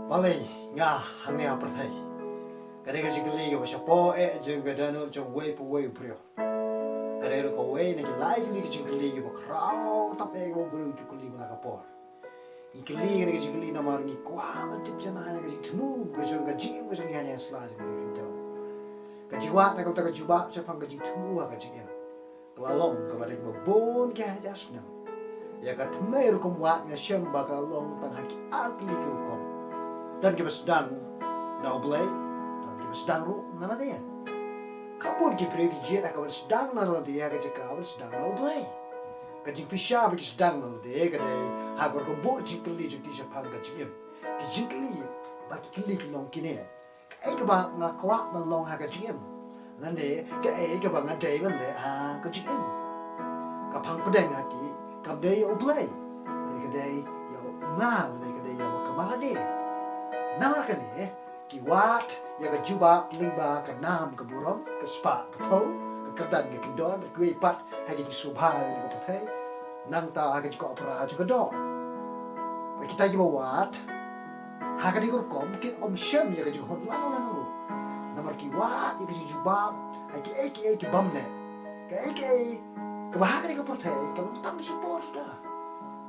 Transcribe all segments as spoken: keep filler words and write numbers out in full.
Balei nga hangne ha pyrthei? Ka dei ka jingkylli kaba shapoh eh jong ka dohnud jong uwei pa uwei u briew. Ka dei ruh kawei na ki lai tylli ki jingkylli kiba khraw tam eh kiba u briew u ju kylli man la ka por. Ngi kylli kane ka jingkylli namar ngi kwah ban tip janai ïa ka jingthmu ka jong ka jingim ka jong ngi hangne ha sla jong ka jingim. Ka jingwad na ka bynta ka jubab shaphang ka jingthmu ha ka jingim ka la long kaba dei kaba bun ki hajar snem. Ïa ka thymmei rukom wad nga shem ba ka la long tang ha ki ar tylli ki rukom. Don kiba sdang na U Blei, don kiba sdang ruh na lade. Ka bun ki briew ki jied ha kaba sdang na lade ha ka jaka ba sdang na U Blei. Ka jingpisa ba ki sdang na lade ka dei ha ka rukom buh jingkylli jong ki shaphang ka jingim. Ki jingkylli ba ki kylli ki long kine: Kaei kaba nga kwah ban long ha ka jingim? Lane kaei kaba nga dei ban leh ha ka jingim? Ka phang pdeng ha ki kam dei ïa U Blei, lane ka dei ïa u nga, lane ka dei ïa u kamar lade. Namar kane ki wad ïa ka jubab lyngba ka nam ka burom, ka spah ka phew, ka kyrdan ka kyndon, bad kiwei pat ha ki jingsngewbha ha kane ka pyrthei. Nangta ha ka jingkwah para jong ka doh. Bad kita kiba wad ha kane ka rukom kin ym shem ïa ka jinghun lano lano ruh. Namar ki wad ïa ka jingjubab ha kiei kiei ki bym neh, kaei kaei kaba ha kane ka pyrthei ka long tang shipor suda.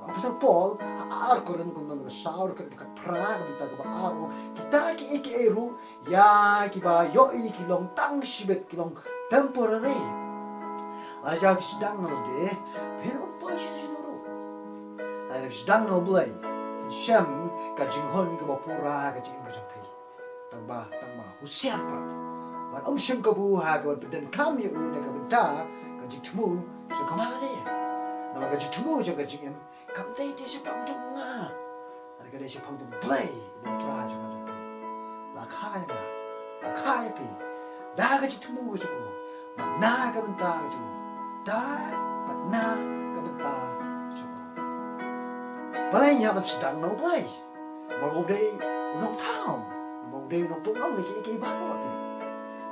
Apostol Paul ha ar Korinth ka lynnong kaba saw, ka dkhot phra, ka bynta kaba ar, kita kiei kiei ruh ïa kiba ïohi ki long tang shibit, ki long temporary. Lada phi sdang na lade, phin ym poi sha shuh ruh. Lada phi sdang na U Blei, phin shem ka jinghun kaba pura ha ka jingim ka jong phi. Tangba, tangba husiar pat ban ym shem kabu ha kaba pyndonkam ïa u na ka bynta ka jingthmu jong ka man lade. Namar ka jingthmu jong ka jingim kam dei te shaphang jong nga, hynrei ka dei shaphang jong U Blei uba U Trai jong nga jong phi. La kha ïa nga, la kha ïa phi da ka jingthmu ka jong u, bad na ka bynta ka jong u, da bad na ka bynta ka jong u. Balei ngi hap ban sdang na U Blei? Namar u dei u nongthaw, namar u dei u nongpynlong ïa kiei kiei baroh te.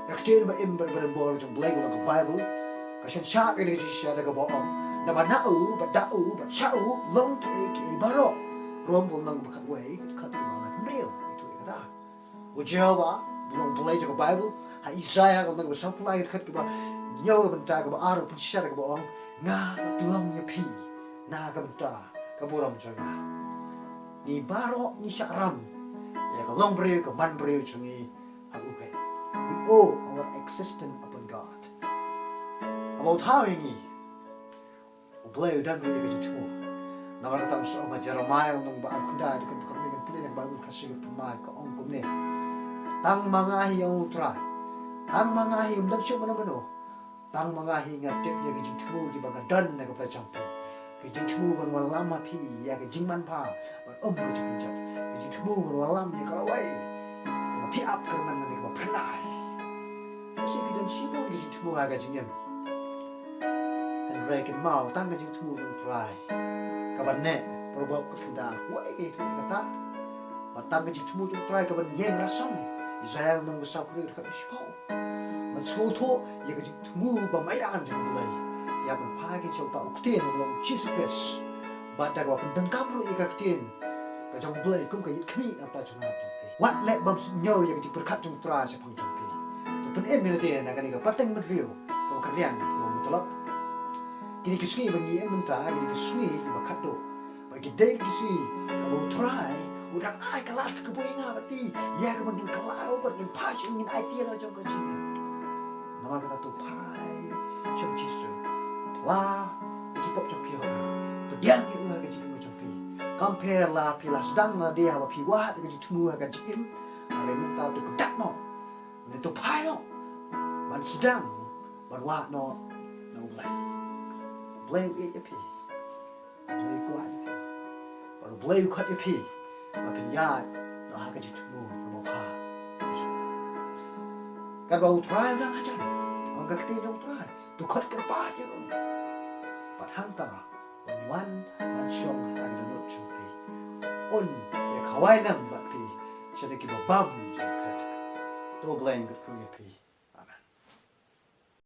Ka ktien ba im bad ba don bor jong U Blei ka long ka Baibl, ka synshar ïa ka jingshisha da kaba ong, naba na u bad da u bad sha u long kiei kiei baroh. Rom ka lynnong kaba khatwei, ka dkhot kaba laiphew hynriew, ïathuh ïa kata. U Jehobah, u long U Blei jong ka Baibl, ha Isaïah ka lynnong kaba sawphew lai, ka dkhot kaba hynñiew, ka bynta kaba ar, u pynshai kaba ong, nga la pynlong ïa phi na ka bynta ka burom jong nga. Ngi baroh ngi shah ram ïa ka long briew, ka man briew jong ngi ha u keiñ. We owe our existence upon God. Haba u thaw ïa ngi, U Blei u don ruh ïa ka jingthmu. Namar kata u ong ha Jeremaïah lynnong ba arphew khyndai, dkhot ba khatwei, ngan pule na ka Baibl Khasi ka thymmai, ka ong kumne: Tang ma nga hi, ong U Trai, tang ma nga hi, ym don shuh mano mano. Tang ma nga hi nga tip ïa ki jingthmu kiba nga don na ka bynta jong phi. Ki jingthmu ban wallam ha phi ïa ka jingmanbha bad ym ka jingpynjot. Ki jingthmu ban wallam ïa ka lawei kaba phi ap kyrmen lane kaba phyrnai. Lehse phi don shibun ki jingthmu ha ka jingim, hynrei kynmaw, tang ka jingthmu jong U Trai kaba neh. Proverb khatkhyndai arphew ka ïathuh ïa kata. Bad tang ka jingthmu jong U Trai kaba ïeng rasong. Isaïah lynnong ba sawphew hynriew, dkhot ba shiphew. Ban sngewthuh ïa ka jingthmu ba maïan jong U Blei, ïa ban phai kin sha uta u Ktien uba long U Jisu Khrist. Bad da kaba pyndonkam ruh ïa ka Ktien ka jong U Blei kum ka ïit khmih na ka bynta jong nga jong phi. Wat leh bymñiew ïa ka jingpyrkhat jong U Trai shaphang jong phi. To pynim ïa lade na kane ka pateng bynriew kaba kyrriang kaba mutulop. Kine ki sngi ba ngi im mynta, kine ki sngi kiba khatduh. Bad ki dei ki sngi kaba U Trai u dang ai ka lad ka kaba ïa nga bad phi, ïa kaba ngin kylla bad ngin phai sha u, ngin aiti ïa la jong ka jingim. Namar kata to phai sha u Jisu. Phla ïa ki pop jong phi ha u. Pdiang ïa u ha ka jingim ka jong phi. Kam pher la phi la sdang lade haba phi wad ïa ka jingthmu ha ka jingim. Hynrei mynta to kdew noh. Lane to phai noh ban sdang ban wad noh na U Blei. U Blei u ïeit ïa phi. U Blei u kwah ïa phi. Bad U Blei u khot ïa phi ba phin ïaid noh ha ka jingthmu kaba bha. Katba U Trai u dang hajan, ong ka ktien jong U Trai, to khot kyrpad ïa u. Bad hangta un wan ban shong ha ka dohnud jong phi. Un ïa khawai lang bad phi sha kiba bam jingkhat. To U Blei un kyrkhu ïa phi.